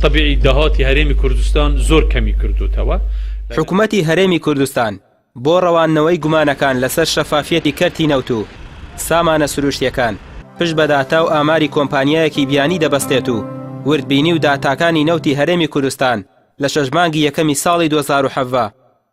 تەبیعی داهاتی هەرێمی کوردستان زۆر کەمی کردوتەوە. حکومەتی هەرێمی کوردستان بۆ ڕەواندنەوەی گومانەکان لەسەر شەفافیەتی کەرتی نەوت و سامانە سروشتیەکان، پشت بە داتا و ئاماری کۆمپانیایەکی بیانی دەبەستێت و وردبینی و داتاکانی نەوتی هەرێمی کوردستان لە شەش مانگی یەکەمی ساڵی 2017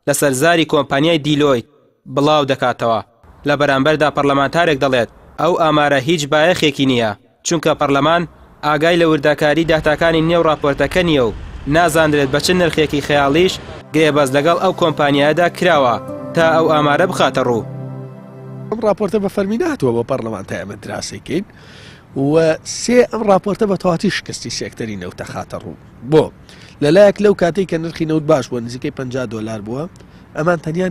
لەسەر زاری کۆمپانیای دیلۆیت بڵاو دەکاتەوە. لە بەرامبەردا پەرلەمانتارێک دەڵێت، ئەو ئامارە هیچ بایەخێکی نییە، چونکە پەرلەمان ئاگای لە وردەکاری داتاکانی نێو ڕاپۆرتەکە نییە و نازانرێت بە چ نرخێکی خەیاڵیش گرێبەست لەگەڵ ئەو کۆمپانیایەدا کراوە تا ئەو ئامارە بخاتە ڕوو. ئەم ڕاپۆرتە بە فەرمی نەهاتووە بۆ پەرلەمان تا ئێمە دراسەی کەین و سێ ئەم ڕاپۆرتە بە تەواتی شکستی سێکتەری نەوت دەخاتە ڕوو. بۆ؟ لەلایەک لەو کاتەی کە نرخی نەوت باش بووە نزیکەی 50 دۆلار بووە ئەمان تەنیا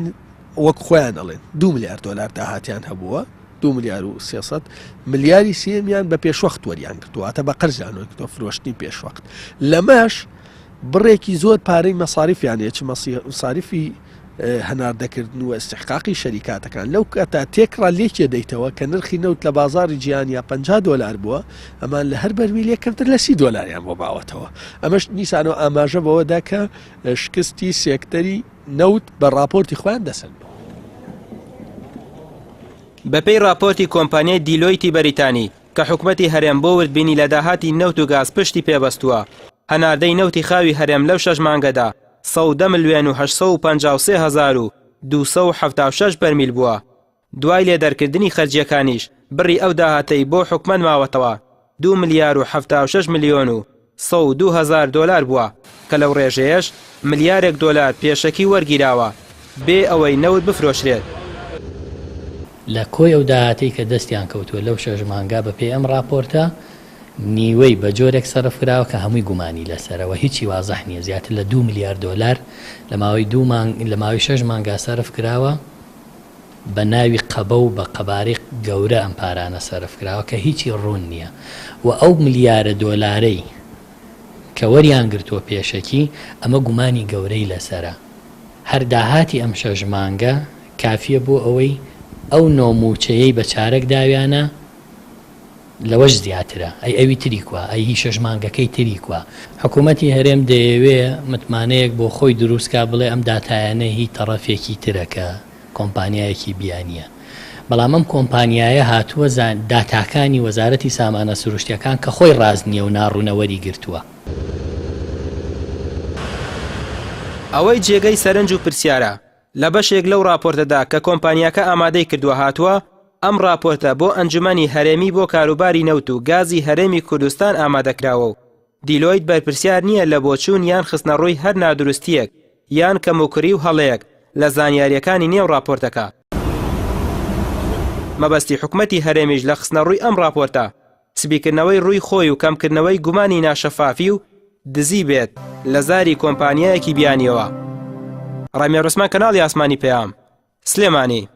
وەک خۆیان ئەڵێن دو ملیار دۆلار داهاتیان هەبووە دو ملیار و 300 ملیاری سێمیان بە پێشوەخت وەریان گرتووە واتە بە قەرزیان وەرگرتووە فرۆشتنی پێشوەخت لەمەش بڕێکی زۆر پارەی مەساریفیان هەیە چ مەساریفی هەناردەکردن و ئیستحقاقی شەریکاتەکان لەو کاتا تێکڕا لێکێ دەیتەوە کە نرخی نەوت لە بازاڕی جیهانیا 50 دۆلار بووە ئەمان لە هەر بەرمیلێک کەمتر لە 30 دۆلاریان بۆ ماوەتەوە ئەمەش نیسانەوە ئاماژە بەوەدا کە شکستی سێکتەری نەوت بە ڕاپۆرتی خۆیان دەسەلمێنن. بەپێی ڕاپۆرتی کۆمپانیای دیلۆیتی بەریتانی کە حکومەتی هەرێم بۆ وردبینی لە داهاتی نەوت و گاز پشتی پێبەستووە، هەناردەی نەوتی خاوی هەرێم لەو شەش مانگەدا 110 ملیۆن و 853 هەزار و 276 بەرمیل بووە. دوای لێدەرکردنی خەرجییەکانیش بڕی ئەو داهاتەی بۆ حکومەت ماوەتەوە دوو ملیار و 76 ملیۆن و 102 هەزار دۆلار بووە کە لەو ڕێژەیەش ملیارێک دۆلار پێشەکی وەرگیراوە بێ ئەوەی نەوت بفرۆشرێت. لە کۆی ئەو داهاتەی کە دەستیان کەوتووە لەو شەش مانگە بە پێی ئەم ڕاپۆرتە نیوەی بە جۆرێک سەرف کراوە کە هەمووی گومانی لەسەرە و هیچی وازح نییە زیاتر لە دوو ملیار دۆلار لە ماوەی دوو مانگ لە ماوەی شەش مانگا سەرف کراوە بە ناوی قەبە و بە قەبارەی گەورە ئەم پارانە سەرف کراوە کە هیچی ڕوون نییە و ئەو ملیارە دۆلارەی کە وەریان گرتووە پێشەکی ئەمە گومانی گەورەی لەسەرە. هەر داهاتی ئەم شەش مانگە کافییە بۆ ئەوەی ئەو نۆ مووچەیەی بە چارەک داویانە لەوەش زیاترە، ئەی ئەوی تری کوا؟ ئەی هی شەش مانگەکەی تری کوا؟ حکوومەتی هەرێم دەیەوێ متمانەیەک بۆ خۆی دروست کا بڵێ ئەم داتایانە هی تەڕەفێکی ترە کە کۆمپانیایەکی بیانییە. بەڵام ئەم کۆمپانیایە هاتووە داتاکانی وەزارەتی سامانە سروشتییەکان کە خۆی ڕاست نییە و ناڕوونە وەری گرتووە. ئەوەی جێگەی سەرنج و پرسیارە، لە بەشێک لەو ڕاپۆرتەدا کە کۆمپانیاکە ئامادەی کردووە هاتووە، ئەم ڕاپۆرتە بۆ ئەنجومەنی هەرێمی بۆ کاروباری نەوت و گازی هەرێمی کوردستان ئامادەکراوە و دیلۆیت بەرپرسیار نییە لە بۆچوون یان خستنەڕووی هەر نادروستییەک یان کەموکوری و هەڵەیەک لە زانیارییەکانی نێو ڕاپۆرتەکە. مەبەستی حکومەتی هەرێمیش لە خستنەڕووی ئەم ڕاپۆرتە، سپیکردنەوەی ڕووی خۆی و کەمکردنەوەی گومانی ناشەفافی و دزی بێت لە زاری کۆمپانیایەکی بیانییەوە. ڕامیار عوسمان کەناڵی ئاسمانی پەیام، سلێمانی.